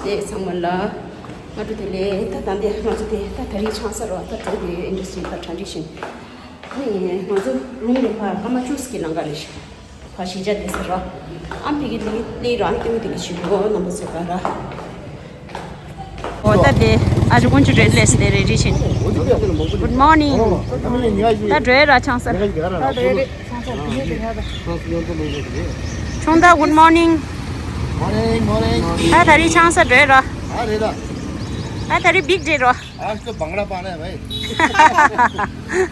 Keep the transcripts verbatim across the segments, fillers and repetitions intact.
དེ་ཚང་མ་ལ་སྔ་དྲོ་བདེ་ལེགས། ད་ད་འདི་ང་ཚོ་དེ་ད་ད་རིང་ཆང་ས་རོ་ད་འགྲོ་གི་ཡོད། ཨིན་ཌ་སི་ཊི་ད་ཊ་རན་ཌི་ཤན། ནི་ང་ཚོ་རུམ་ནས་ཕར་སྐར་མ་བཅུ་ཙམ་གྱི་ལམ་ཁ་རེད་ཤག་ཕར་གཞིས་ཆགས་བསྡད་ས་རོ། ཨ་ཕ་གི་ལི་ལི་རོ། ཨ་ནི་ཏེ་མོ་དེ་གི་ཞུ་གོ་རྣམ་པ་ཚོ་ག་ར། འོ་ད་དེ་ཨ་ཅོ་དཀོན་མཆོག་རེད་ལས་སི་དེ་རེ་ཌི་ཤན། Good morning. ད་འགྲོ་ཡ་ར་ཆང་ས། ཆུང་ད་good morning. Morning, morning. ད་ད་རིང་ཆང་ས་འགྲོ་ཡ་ར། ཨ་རེད་ད། ད་ད་རིང་བིག་ཌེ་ར། आज तो भंगड़ा पाना है भाई।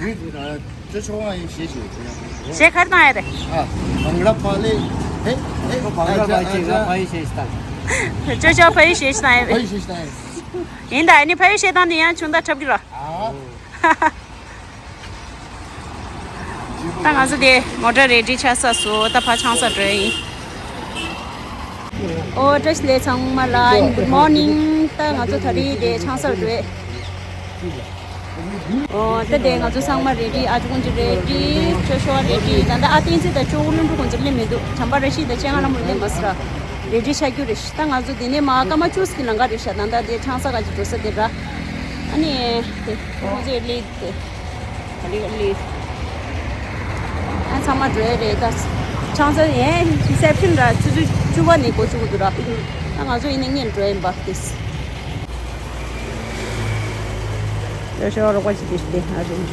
ये, अ, जो छोवा ये शेष है। ཞེ་ཁར་བཏང་ཡ་རེད། हाँ, भंगड़ा पाले। है, है, तो भंगड़ा अच्छा, पाई अच्छा। भाई शेष था। ཅོ་ཅོ་ཕ་ཡུལ་ཤེས་ཤེས་བཏང་ཡ་རེད། भाई शेष था। ཡིན་ད་ཨ་ནི་ཕ་ཡུལ་ཤེས་བཏང་དེ་ཡང་ཆུང་ད་འཁྲབ་ཀྱི་ར། हाँ। ད་ང་ཚོ་དེ་མོ་ཊ་རེ་ཌི་ཆགས་ཚར་སོང་། ད་ཕར་ཆང་ས་འགྲོ་ཡིན། ཨོ་བཀྲ་ཤིས་བདེ་ལེགས་ཚང་མ་ལ། Good morning. ད་ང་ཚོ་ད་རིང་དེ་ཆང་སར་འགྲོ་ཡིན། ཨོ་ད་དེ་ང་ཚོ་ཚང་མ་རེ་ཌི། ཨ་ཅོ་དཀོན་མཆོག་རེ་ཌི། ཅོ་ཤོ་རེ་ཌི། ད་ད་ཨ་བསྟན་འཛིན་དང་ཅོ་ཀུ་ལུན་ཀྲུ་ཁོང་ཚོ་སླེབས་མི་འདུག་བྱམས་པ་རེ་ཤི་དང་ཅེ་ང་ལ་མོ་སླེབས་མ་སོང་ར། རེ་ཌི་ཆགས་རྒྱུ་རེད་ཤག་ད་ང་ཚོ་དེ་ནས་མར་སྐར་མ་བཅུ་ཙམ་གྱི་ལམ་ཁ་རེད་ཤག་ད་ད་དེ་ཆང་ས་ག་ཅིག་འགྲོ་ས་དེ་ར། ཨ་ནི་དེ་ཁོང་ཚོས་སླེབས་དེ། ག་ལེ་ག་ལེ། ཨ་ཚང་མ་འགྲོ་ཡ་རེད་ད། ཆང་ས་ཡན་རི་སེབ་ཤན་ར་ཆུ་ཚོད་བཅུ་པ་ནས་འགོ་ཚུགས་ཀྱི་འདུག་ར། ད་ང་ཚོ་ཡིན་ན་སྔོན་འགྲོ་ཡིན་པ་དེ། ཡོ་ཤོ་རོགས་པ་ཅིག་དེ་ཞིག་དེ་ཨ་རེད།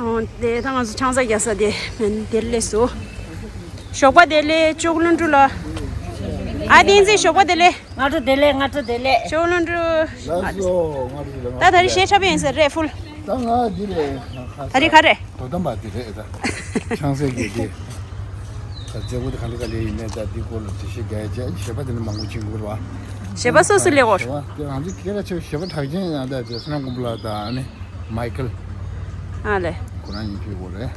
ཨོ་དེ་ད་ང་ཚོ་ཆང་ས་རྒྱག་ས་དེ་མིན་དེར་སླེབས་སོང་། ཞོགས་པ་བདེ་ལེགས་ཅོ་ཀུ་ལུན་ཀྲུ་ལ། ཨ་བསྟན་འཛིན་ཞོགས་པ་བདེ་ལེགས། སྔ་དྲོ་བདེ་ལེགས། སྔ་དྲོ་བདེ་ལེགས། ཅོ་ཀུ་ལུན་ཀྲུ། ལགས་སོ། སྔ་དྲོ་བདེ་ལེགས། ད་ད་རིང་ཞེ་ཁྲ་པེ་ཡིན་ཟེར་རེད་ཕུལ། ད་ང་འདི་རེད། ད་རིང་ག་རེད། དོ་དམ་པ་འདི་རེད་ད། ཆང་སའི་དགེ་རྒན། ད་མཛད་སྒོ་དེ་ག་འདྲ་ག་འདྲ་ཡིན་ནས་ད་འདི་སྐོར་ལ་འགྲེལ་བཤད་རྒྱག་ཡ་བྱས། གཞས་པ་དེ་ནི་མང་པོ་ཕྱིན་དགོས་རེད་བ། གཞས་པ་སོ་སོ་སླེབས་འོ། གཞས་པ་དེ་ང་ཚོ་ཁྱེད་རང་ཆེ་བ་གཞས་པ་གྲགས་ཅན་ཡང་ད་དེ་བསོད་ནམས་དཀོན་པོ་ལགས་དང་ཨ་ནི་མའི་ཁལ། ཨ་ལེ། ཁོ་རང་གཉིས་ཕེབས་དགོས་རེད།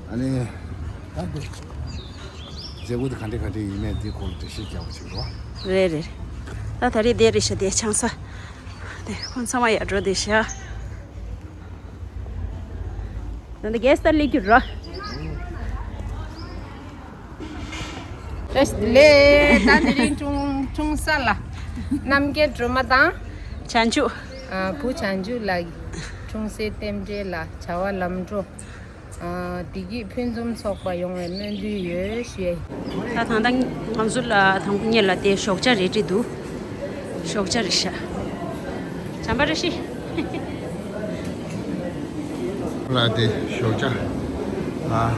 ཨ་ནི་ད་འདི་མཛད་སྒོ་དེ་ག་འདྲ་ག་འདྲ་ཡིན་ནས་འདི་སྐོར་ལ་འགྲེལ་བཤད་རྒྱག་པ་བྱེད་རོགས། རེད་རེད། ད་ད་རེས་དེ་རེད་ཤག་དེ་ཆང་ས། དེ་ཁོང་ཚང་མ་ཡར་འགྲོ་བསྡད་ཤག་ད་འདི་གེ་སི་ལྟར་སླེབས་རྒྱུ་ར། བཀྲ་ཤིས་བདེ་ལེགས། ད་དེ་རིང་ཀྲུང་ཀྲུང་ས་ལ་རྣམ་རྒྱལ་སྒྲོལ་མ་དང་། བྱང་ཆུབ། ཨ་བུ་བྱང་ཆུབ་ལགས་ཀྱི་ཀྲུང་སའི་རྟེན་འབྲེལ་ལ་བྱ་བ་ལམ་འགྲོ། ཨ་བདེ་སྐྱིད་ཕུན་སུམ་ཚོགས་པ་ཡོང་བའི་སྨོན་འདུན་ཡོད་ཞུ་ཡ་ཡིན། ད་ད་ལྟ་ང་ཚོ་ལ་དང་པོ་ཉིད་ལ་དེ་ཞོགས་ཇ་རེ་ཌི་འདུག་ཞོགས་ཇ་རེད་ཤག་བྱམས་པ་བཀྲ་ཤིས། ལ་དེ་ཞོགས་ཇ། ཨ།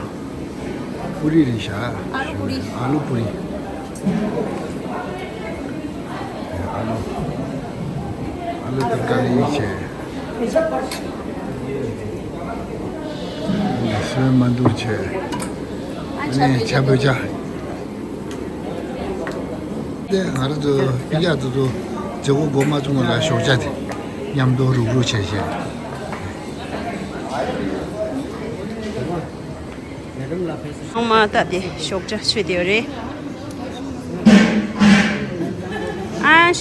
པུ་རི་རེད་ཤག་ཨ་ལུ་པུ་རི། ཨ་ལུ་པུ་རི། ཨ་ལུ། ཨ་ལུ་ཏར་ཀ་རི་བྱས། སོན་མ་འདུག་བྱས། ཨ་ནི་ཆ་བོད་ཇ། དེ་ང་རང་ཚོ་སྤུན་ཀྱག་ཚོ་ཚོ་མཛད་སྒོ་འགོ་མ་ཚུགས་སྔོན་ལ་ཞོགས་ཇ་དེ་མཉམ་དུ་རུག་རུག་བྱས་བྱས། ཚང་མ་ད་དེ་ཞོགས་ཇ་མཆོད་དེ་ཡོད་རེད། ཨ་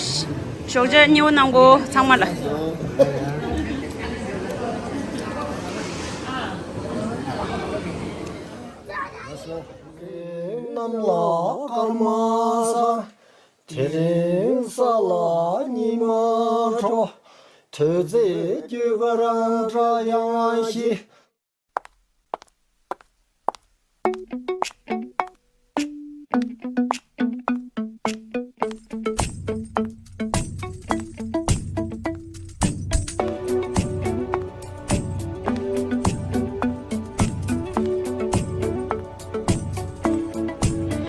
ཞོགས་ཇ་མཉེས་པོ་གནང་གོ་ཚང་མ་ལ། གནམ་ལ་སྐར་མ་ས། དེ་རིང་ས་ལ་ཉི་མ་དྲོ། དུས་ཚོད་རྒྱུ་སྐར་འདྲ་ཡང་ཞིག་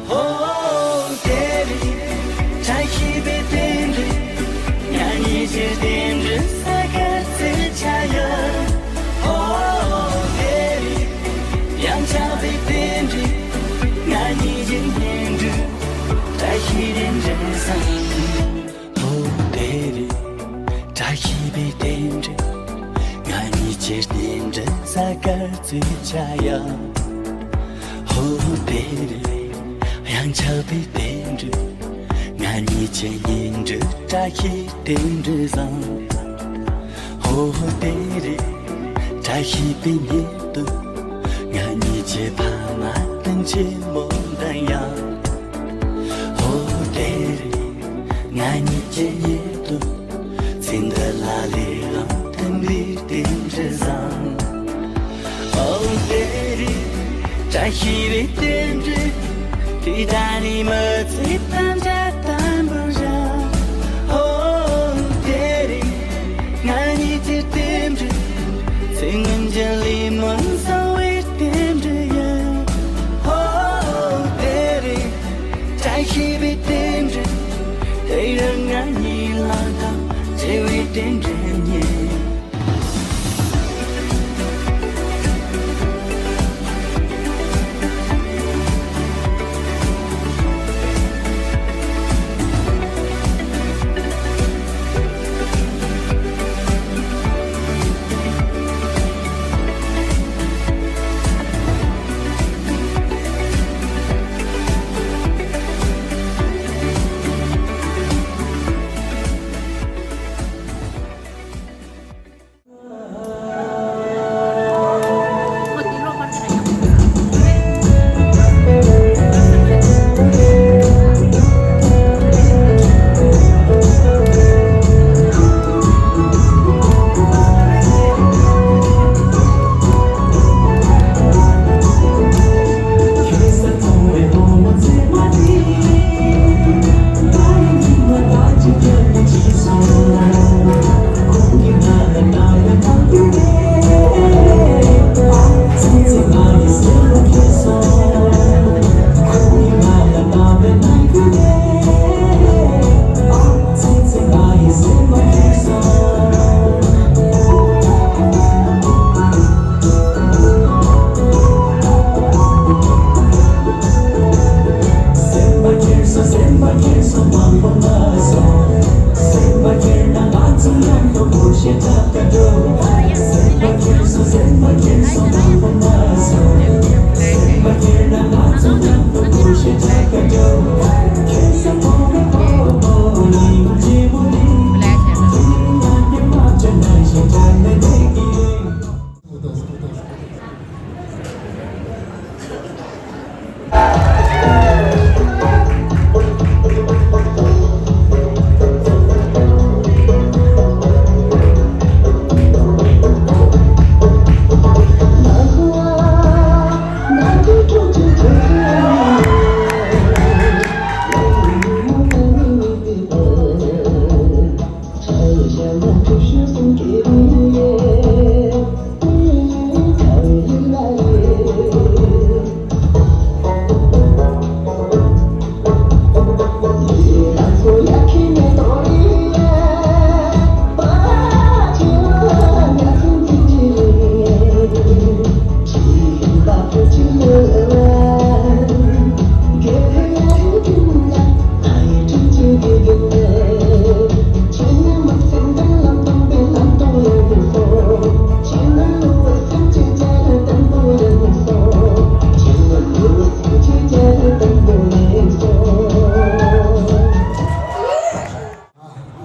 ཧོ་དེ་རིང་བཀྲ་ཤིས་པའི་རྟེན་འབྲེལ། ང་གཉིས་ཀྱི་རྟེན་འབྲེལ་ས་ག་ཚོད་ཆགས་ཡོད། ཧོ་དེ་རིང་ཡང་ཆགས་པའི་རྟེན་འབྲེལ། ང་གཉིས་ཀྱི་གཉེན་སྒྲིག་བཀྲ་ཤིས་རྟེན་འབྲེལ་བཟང་། ཧོ་དེ་རིང་བཀྲ་ཤིས་པའི་རྟེན་འབྲེལ། ང་གཉིས་ཀྱི་རྟེན་འབྲེལ་ས་ག་ཚོད་ཆགས་ཡོད། ཧོ་དེ་རིང་ཡང་ཆགས་པའི་རྟེན་འབྲེལ། ང་གཉིས་ཀྱི་གཉེན་སྒྲིག་བཀྲ་ཤིས་རྟེན་འབྲེལ་བཟང་། ཧོ་དེ་རིང་བཀྲ་ཤིས་པའི་ཉིན་དུ། ང་གཉིས་ཀྱི་ཕ་མ་ ཆེན་མོ་འདྲ་ཡང་། ཧོ་དེ་རིང་ང་གཉིས་ཀྱི་ཉེ་དུ། ཚེ་འདི་ལ་ལས་རང་དེ་འདྲའི་རྟེན་འབྲེལ་བཟང་། ཨོ་དེ་རིང་བཀྲ་ཤིས་པའི་རྟེན་འབྲེལ། དེ་ད་ནི་མི་ཚེ་ཐམས་ཅད་དམ་པར་བཞག་ཨོ་དེ་རིང་ང་གཉིས་ཀྱི་རྟེན་འབྲེལ། ཚེ་སྔོན་གྱི་ལས་མི་བཟང་བའི་རྟེན་འབྲེལ་ཡིན། ཨོ་དེ་རིང་བཀྲ་ཤིས་པའི་རྟེན་འབྲེལ། དེ་ཡང་ང་གཉིས་ལ་དང་བརྩེ་བའི་རྟེན་འབྲེལ་ཉིད།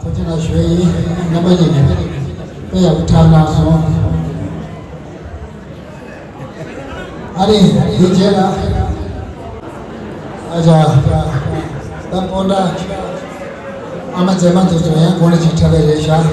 ཐུགས་རྗེ་གནང་ཞུ་ཡི། རྣམ་པ་གཉིས་ཀྱིས་དཔེ་ཡག་པོ་འཁྲབ་གནང་སོང་། ཨ་ནི་དེ་རྗེས་ལ་ཨ་ཅག་ད་སྤོན་ཊ་ཨ་མ་མཛེས་མ་དེ་ཚོ་ཡང་གོང་ནས་ཅིག་འཁྲབ་པ་རེད་ཤག་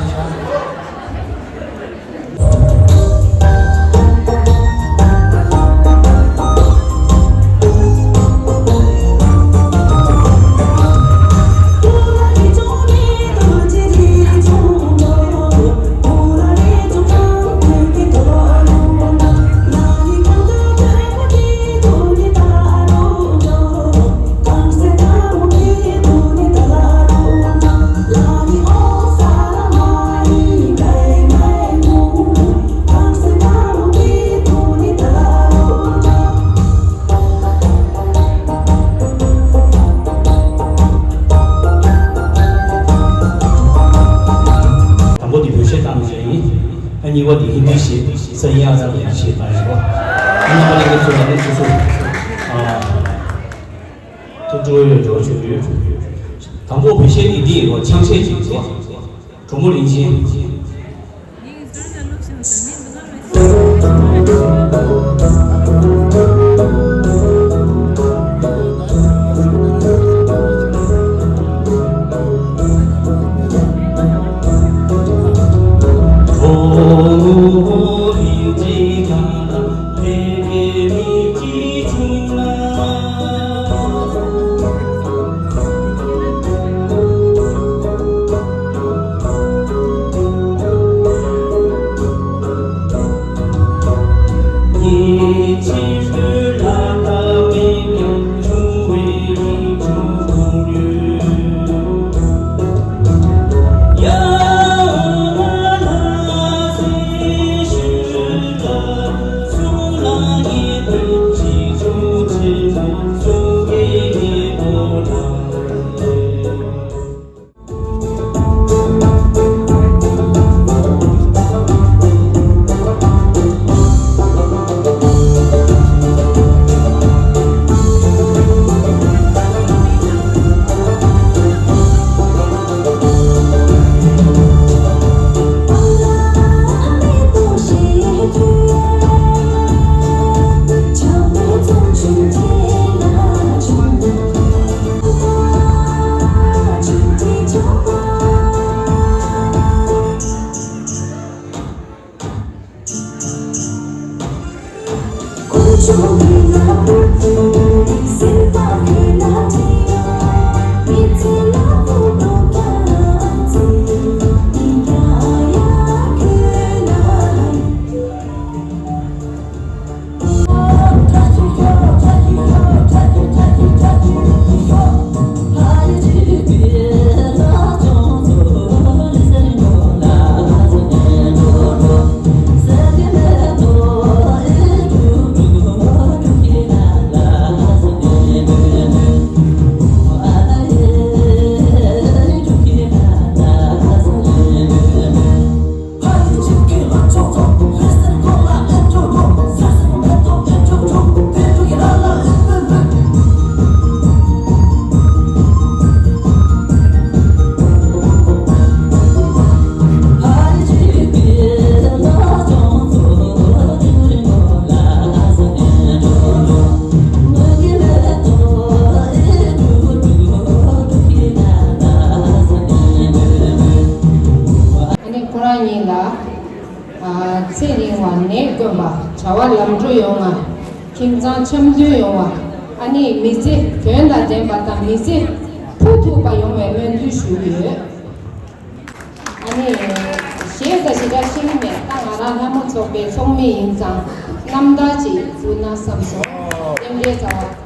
དང་པོ་དེ་བོད་གཞས་བཏང་བྱས་ཡིན། ཨ་གཉིས་པ་དེ་ཧིན་དི་གཞས་ས་ཡ་ཙམ་ཡང་གཞས་བཏང་ཡོད་པ། ཨ་རྣམ་པ་ལྷན་རྒྱས་ཚོ་ལ་ནི་སོ་སོ་ཨ་ཐུགས་སྤྲོ་ཡོད་འགྲོ་བྱུང་ཡོད། དང་པོ་བོད་གཞས་དེ་འདི་ཡིན་པ། ཆང་གཞས་ཅིག་འདུག་གྲོགས་མོ་རིན་ཆེན། You can start that look soon, so maybe the one with. ཡོང་བ། ཁྱིམ་ཚང་འཆམ་མཐུན་ཡོང་བ། ཨ་ནི་མི་ཚེ་དོན་དང་ལྡན་པ་དང་མི་ཚེ་ཕུགས་ཐུག་པ་ཡོང་བའི་སྨོན་འདུན་ཞུ་གི་ཡོད། ཨ་ནི་གཞས་ད་ཞེ་དྲག་ཤེས་ཀྱི་མེད། ད་ང་རང་ལྷ་མོ་ཚོགས་པའི་ཚོགས་མི་ཡིན་ཙང་རྣམ་ཐར་ཅིག་འབུལ་ན་བསམ་སོང་། རྟེན་འབྲེལ་རྩ་བ།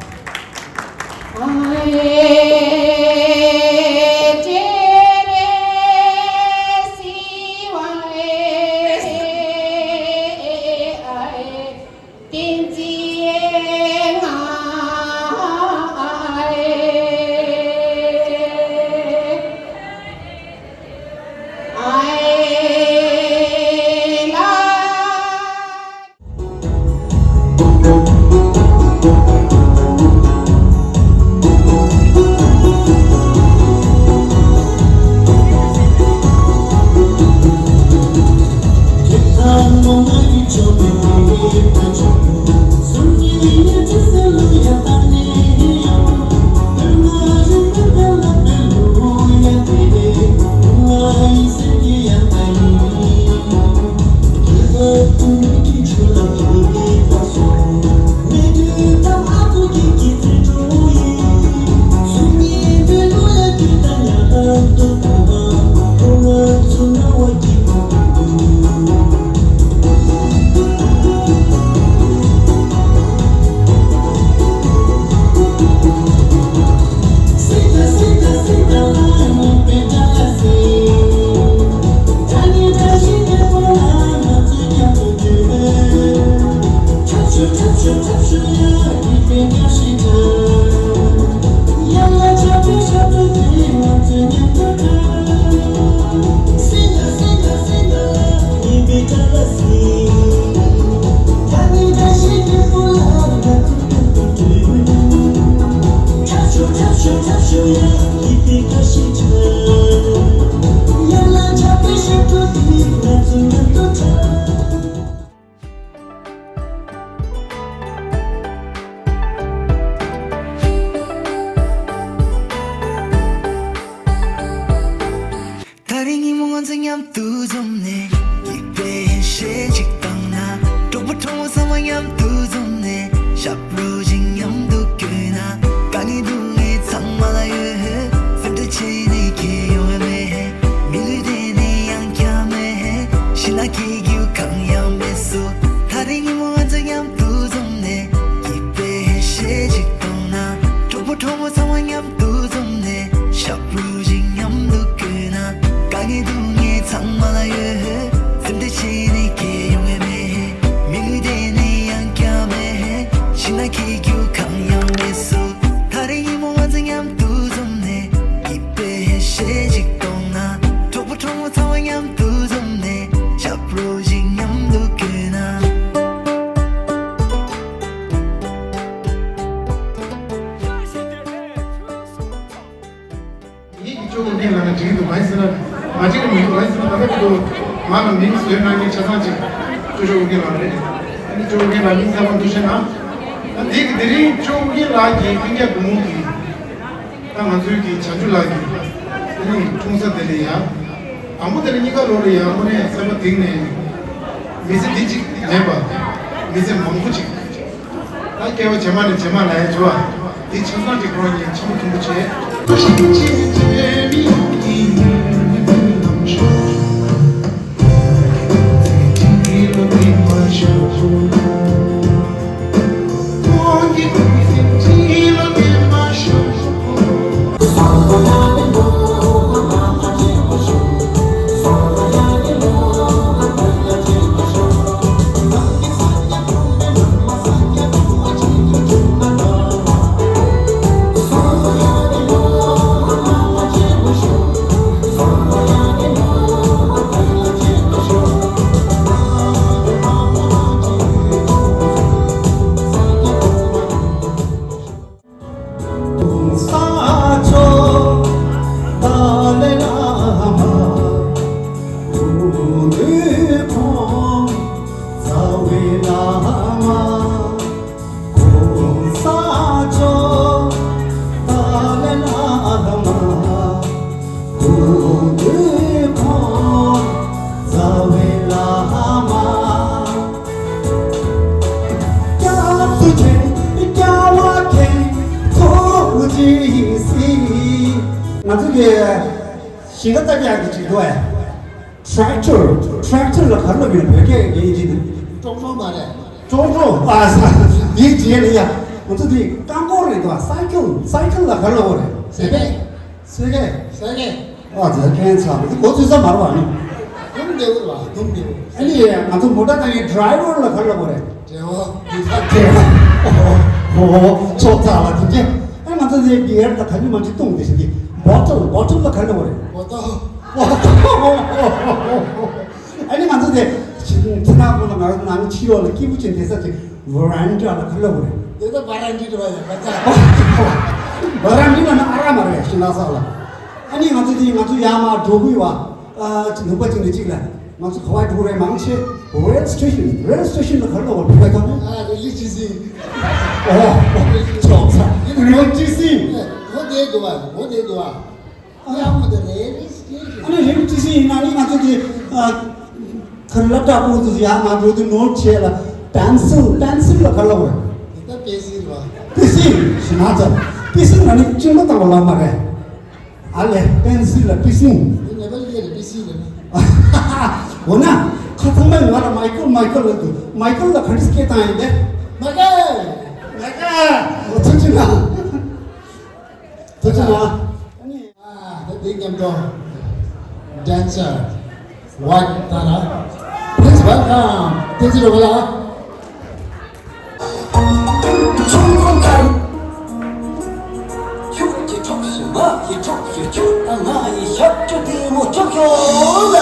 ད་རེས་ཉིན་མོ་ང་ཚོ་མཉམ་དུ་འཛོམས་ནས། སྐྱིད་པའི་གཞས་ཅིག་བཏང་ན། གྲོགས་པོ་གྲོགས་མོ་ཚང་མ་མཉམ་དུ་འཛོམས་ནས། ཞབས་བྲོ་ཅིག་མཉམ་དུ་བརྐྱངས་ན། དཀའ་ངལ་སྡུག་བསྔལ་ཚང་མ་ལ་ཡོད། སེམས་ཁྲལ་བྱས་ནས་ཁྱད་ཡོང་ཡ་མེད། མི་ལུས་བདེ་ནས་ཡང་བསྐྱར་མེད། ཤི་ན་སྐྱིད་རྒྱུ་གང་ཡང་མེད་སོ། ད་རེས་ཉིན་མོ་ང་ཚོ་མཉམ་དུ་འཛོམས་ནས། སྐྱིད་པའི་གཞས་ཅིག་བཏང་ན། གྲོགས་པོ་གྲོགས་མོ་ཚང་མ་མཉམ་དུ་འཛོམས་ནས། ཞབས་བྲོ་ཅིག་མཉམ་དུ་བརྐྱངས་ན། དཀའ་ངལ་སྡུག་བསྔལ་ཚང་མ་ལ་ཡོད། སེམས་ཁྲལ་བྱས་ནས་ཁྱད་ཡོང་ཡ་མེད། མི་ལུས་བདེ་ནས་ཡང་བསྐྱར་མེད། ཤི་ན་སྐྱིད་རྒྱུ་གང་ཡང་མེད་སོ། ད་རེས་ཉིན་མོ་ང་ཚོ་མཉམ་དུ་འཛོམས་ནས། སྐྱིད་པའི་གཞས་ཅིག་བཏང་ན། གྲོགས་པོ་གྲོགས་མོ་ཚང་མ་མཉམ་དུ་འཛོམས་ནས། ཞབས་བྲོ་ཅིག་མཉམ་དུ་བརྐྱངས་ན། ངེད་ཀྱི་ཅོ་ཨོ་རྒྱན་ལབ་ན་འགྲིག་གི་འདུག་མ་ཡིན་ཟེར་ན། མ་འགྲིག་གི་མི་འདུག་མ་ཡིན་ཟེར་ན། ད་ལྟ་གི་འདུག་ང་ལ་མིང་བཟོས་གནང་མཁན་ཆ་ཚང་ཅིག་ཅོ་ཅོ་ཨོ་རྒྱན་ལགས་རེད། ཨ་ནི་ཅོ་ཨོ་རྒྱན་ལགས་མིང་གསར་པ་འདུག་ཤེས་ན། ད་འདི་གི་དེ་རིང་ཅོ་ཨོ་རྒྱན་ལགས་ཀྱི་སྤུན་ཀྱག་བུ་མོ་གི། ད་ང་ཚོའི་གི་བྱང་ཆུབ་ལགས་ཀྱི་ཨ་ནི་འཁྲུངས་ས་དེ་ལ་ཡ། དང་པོ་དེ་ལ་གཉིས་ཀ་ལོ་ལ་ཡ་དངོས་གནས་སེམས་པ་གཏིང་ནས་མི་ཚེ་འདི་གཅིག་མེད་པ། མི་ཚེ་མང་པོ་ཅིག་ད་སྐྱེ་བ་རྗེས་མ་ནས་རྗེས་མ་ལ་ཡ་འགྱུར་བ་འདི་ཆ་ཚང་གི་སྐོར་ངས་ཆེན་པོ་ཆུང་པོ་བྱས། ང་ཚོ་གི་ཞིང་ཁ་བཏབ་ཡག་གི་ཅིག་འདུག་ཨེ། ཊེག་ཊར། ཊེག་ཊར་ལ་ག་རེ་ལབ་ཡོད། བོད་སྐད་ཀྱི་ཨིན་ཇི་ནི། ཀྲོག་ཀྲོག་མ་རེད། ཀྲོག་ཀྲོག་ཨ་ས། དེའི་རྗེས་ལ་ཡ། ང་ཚོ་དེ་རྐང་འཁོར་རེད་འདུག་ཨ། སའི་ཀལ། སའི་ཀལ་ལ་ག་རེ་ལབ་དགོས་རེད། སེ་གེ། སེ་གེ། སེ་གེ། ཨ་ཙི་ཁྱད་མཚར་པོ་དེ་གོ་ཚོད་ས་མ་རེད་བ་ནི། དུམ་བདེ་བོ་རེད་བ། དུམ་བདེ་བོ། ཨ་ནི་ང་ཚོ་མོ་ཊ་བཏང་མཁན་ཌི་རའི་ཝར་ལ་ག་རེ་ལབ་དགོས་རེད། ཌི་རའི་ཝར། ཌི་རའི་ཝར། ཨོ་ཧོ་ཧོ། ཚོགས་ཚ་བ་དེ་འདྲ། ཨ་ང་ཚོ་དེ་བི་ཡར་དང་ག་ནི་མ་ཅིག་བཏུང་དེ་ཞིག་དེ་བོ་ཊལ། བོ་ཊལ་ལ་ག་རེ་ལབ་དགོས་རེད། བོ་ཊལ། བོ་ཊལ། ཨ་ནི་ང་ཚོ་དེ་ཕྱི་ནང་ཁོ་ལ་ང་རང་ནང་ཕྱི་ལོགས་ལ་སྐྱིད་པོ་བྱེད་བསྡད་ས་ཅིག་ཝེ་རན་ཌ་ལ་ག་རེ་ལབ་དགོས་རེད། དེ་ད་བ་རན་ཌི་རེད་བ་ཡ། ཁ་ཚ། བ་རན་ཌི་ལབ་ན་ཨ་རག་མ་རེད། ཞིང་ལ་ས་ལ། ཨ་ནི་ང་ཚོ་དེ་ང་ཚོ་ཡར་མར་འགྲོ་དགོས་བ། ཨ་ཅིག་ལུང་པ་ཅིག་ནས་ཅིག་ལ། ང་ཚོ་ག་བ་འགྲོ་རེད་མང་ཆེ། རེལ་སི་ཊེ་ཤན། རེལ་སི་ཊེ་ཤན་ལ་ག་རེ་ལབ་དགོས་རེད་བོད་སྐད་ཐོག་ནས། ཨ་རེལ་ཝེ་སི་ཊེ་ཤན། ཨོ་ཅོག་ཚ། རེལ་ཝེ་སི་ཊེ་ཤན། ཨོ་དེ་འདུག་བ། ཨོ་དེ་འདུག་བ། ཡང་མོ་དེ་རེལ་ཝེ་སི་ཊེ་ཤན། ཨ་ནི་རེལ་ཝེ་སི་ཊེ་ཤན་ཡིན་ན་ནི་ང་ཚོ་དེ་ཨ་ག་རེ་ལབ་དྲག་པོ་འདུག་ཡ། ང་ཚོ་དེ་ནོར་བྱས་ལ། པེན་སིལ། པེན་སིལ་ལ་ག་རེ་ལབ་དགོས་རེད། དེ་ད་པེན་སིལ་བ། པེན་སིལ། ཞེ་ན་ཚ། པེན་སིལ་ལ་ནི་གཅིན་པ་བཏང་བ་ལབ་མ་རེད། ཨ་ལས། པེན་སིལ་ལ་པེན་སིལ། དེ་ནེ་པ་ལི་ཡ་ལ་པེན་སིལ་ལ་ནི། འོ་ན། ཁ་ཚང་མས་ང་ལ་མའི་ཀལ་མའི་ཀལ་ལབ་འདུག་མའི་ཀལ་ལ་ག་འདྲ་སྐད་བཏང་ཡིན་ཏེ། མའི་ཀལ། མའི་ཀལ། འོ་ཐུགས་རྗེ་གནང་། ཐུགས་རྗེ་གནང་། ཨ་ད་དེ་མཉམ་དུ་ཌན་སར་ཝའིཊ་ཏཱ་ར། Please welcome བསྟན་འཛིན་རོལ་པ་ལགས། ཁྱོད་ཀྱི་གྲོགས་སུ་ང་ཡི་གྲོགས་སུ་ཁྱོད་དང་ང་ཡི་ཞབས་ཀྱི་ལྡེ་མོ་ཁྱོད་ཁྱོད་ལ།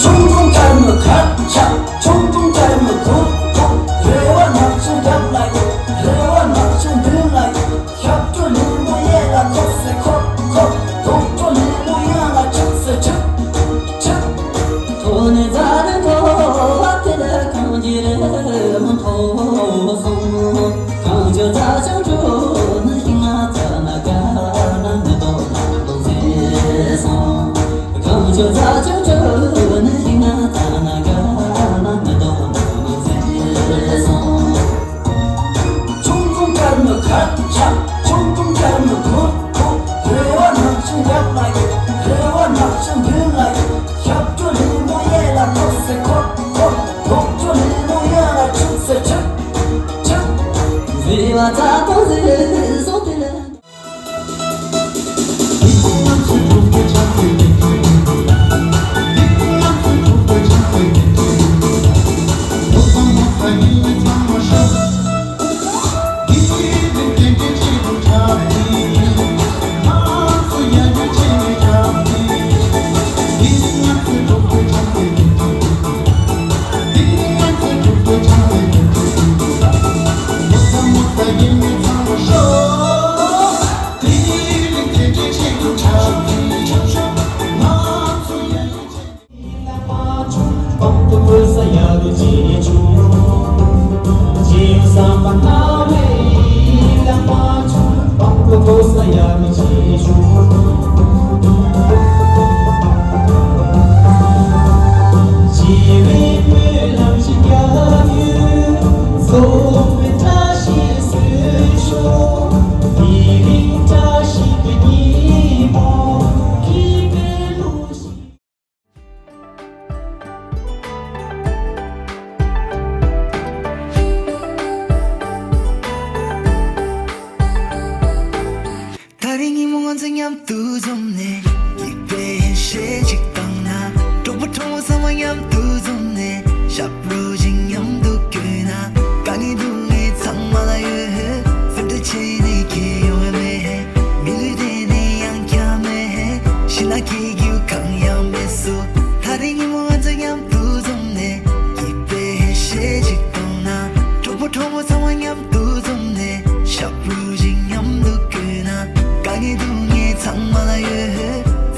ཆུང་ཆུང་དཀར་མོ་ཁ་ཆག་ཆུང་ཆུང་དཀར་མོ་གུར་གུར། རེ་བ་ནག་ཆུང་རྒྱབ་ལ་ཡོད། རེ་བ་ནག་ཆུང་མདུན་ལ་ཡོད། ཞབས་བྲོ་ལེན་མོ་ཡེ་ལ་ཁོག་སེ་ཁོག་ཁོག་རྡོག་བྲོ་ལེན་མོ་ཡང་ལ་ཆུག་སེ་ཆུག་ཆུག་ཐོ་ནེ་ཛ་རེ་ཐོ་བ་ཏེ་ལ་གང་ཇི་རེ་མོ་ཐོ་སོང་། གང་ཇོ་ཛ་ཆང་བྲོ་ནི་ཤིང་ང་ཚ་ན་ག་ན་མེ་ཏོག་ན་ལོ་ཟེ་སོང་། གང་ཇོ་ཛ་ཆང་བྲོ་ནི་ཤིང་ང་ཚ་ན་ག་ན་མེ་ཏོག་ན་ལོ་ཟེ་སོང་། ཆུང་ཆུང་དཀར་མོ་ཁ་ཆག་ཆུང་ཆུང་དཀར་མོ་གུར་གུར། རེ་བ་ནག་ཆུང་རྒྱབ་ལ་ཡོད། རེ་བ་ནག་ཆུང་མདུན་ལ་ཡོད། ཞབས་བྲོ་ལེན་མོ་ཡེ་ལ་ཁོག་སེ་ཁོག་ཁོག་རྡོག་བྲོ་ལེན་མོ་ཡེ་ལ་ཆུག་སེ་ཆུག་ཆུག་བཟི་བ་ཚ་པོ་བཟི་བཟི་བཟོ་དེ་ལ། ད་རིང་ཉིན་མོ་ང་ཚོ་མཉམ་དུ་འཛོམས་ནས། སྐྱིད་པའི་ཡིད་ཆེས་ཅིག་བཏང་ན། གྲོགས་པོ་གྲོགས་མོ་ཚང་མ་མཉམ་དུ་འཛོམས་ནས། ཞབས་བྲོ་ཞིག་མཉམ་དུ་བརྐྱངས་ན། དཀའ་ངལ་སྡུག་བསྔལ་ཚང་མ་ལ་ཡོད། སེམས་ཁྲལ་བྱས་ནས་ཁྱད་ཡོང་བ་མེད། མི་ལུས་དེ་ནི་ཡང་བསྐྱར་མེད། ཕྱི་ལ་སྐྱིད་སྐྱིད་གང་ཡང་མེད་སོ། ད་རིང་ཉིན་མོ་ང་ཚོ་མཉམ་དུ་འཛོམས་ནས། སྐྱིད་པའི་ཡིད་ཆེས་ཅིག་བཏང་ན། གྲོགས་པོ་གྲོགས་མོ་ཚང་མ་མཉམ་དུ་འཛོམས་ནས། ཞབས་བྲོ་ཞིག་མཉམ་དུ་བརྐྱངས་ན། དཀའ་ངལ་སྡུག་བསྔལ་ཚང་མ་ལ་ཡོད།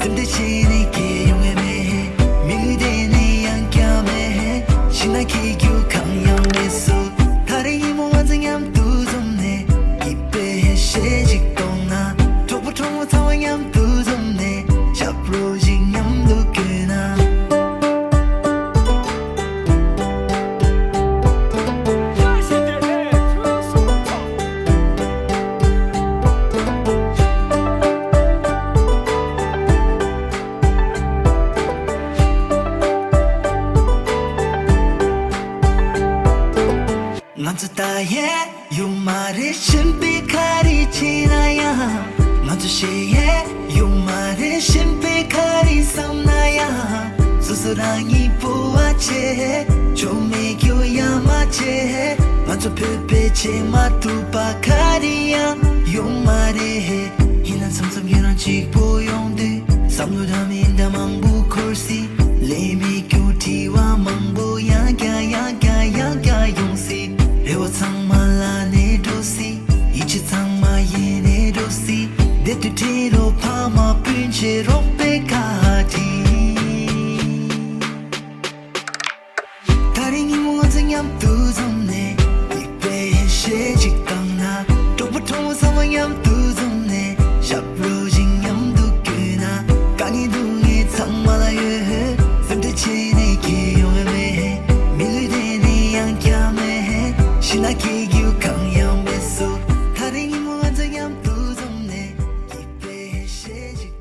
སེམས་ཁྲལ་བྱས་ནས་ཁྱད་ཡོང་བ་མེད། མི་ལུས་དེ་ནི་ཡང་བསྐྱར་མེད། ཕྱི་ལ་སྐྱིད་སྐྱིད་ གཞན་པའི་ག་རེ་བྱས་ན་ཡང་། ང་ཚོ་ཞེ་ཡས་ཡོད་མ་རེད། གཞན་པའི་ག་རེ་བསམ་ན་ཡང་། སོ་སོ་རང་ཉིད་སྤོབས་པ་བྱེད། ཆོ་མེད་སྐྱོ་ཡ་མ་བྱེད། ང་ཚོ་བོད་པའི་བྱེད་མ་ཐུབ་པ་ག་རེ་ཡང་ཡོད་མ་རེད། ཡིན་ན་མཚམས་མཚམས་ཁྱེད་རང་གཅིག་པོ་ཡོང་དུས། བསམ་བློ་འདྲ་མི་འདྲ་མང་པོ་འཁོར་སྲིད། ལས་མེད་སྐྱོ་དྲི་བ་མང་པོ་ཡང་བསྐྱར་ཡང་བསྐྱར་ཡང་བསྐྱར་ཡོང་སྲིད། རེ་བ་ཚང་མ་ལ་ནས་འགྲོ་སྲིད། ཡིད་ཆེས་ཚང་མ་ཡེ་ནས་འགྲོ་སྲིད། བདེ་དུས་ཁྲིད་རོགས། ཕ་མ་སྤུན་མཆེད་རོགས་པའི་བཀའ་དྲིན། ད་རེས་ཉིན་མོ་ང་ཚོ་མཉམ་དུ་འཛོམས་ནས། སྡིག་པའི་ཡེ་ཤེས་ཅིག་བཏང་ན། གྲོགས་པོ་གྲོགས་མོ་ཚང་མ་མཉམ་དུ་འཛོམས་ནས། ཞབས་བྲོ་ཞིག་མཉམ་དུ་བརྒྱུད་ན། དཀའ་ངལ་སྡུག་བསྔལ་ཚང་མ་ལ་ཡོད། སེམས་ཁྲལ་བྱས་ནས་ཁྱད་ཡོང་བ་མེད། མི་ལུས་དེ་ནི་ཡང་བསྐྱར་མེད། ཤི་ན་སྐྱེ་རྒྱུ་གང་ཡང་མེད་སོ། ད་རེས་ཉིན་མོ་ང་ཚོ་མཉམ་དུ་འཛོམས་ནས། སྡིག་པའི་ཡེ་ཤེས་ཅིག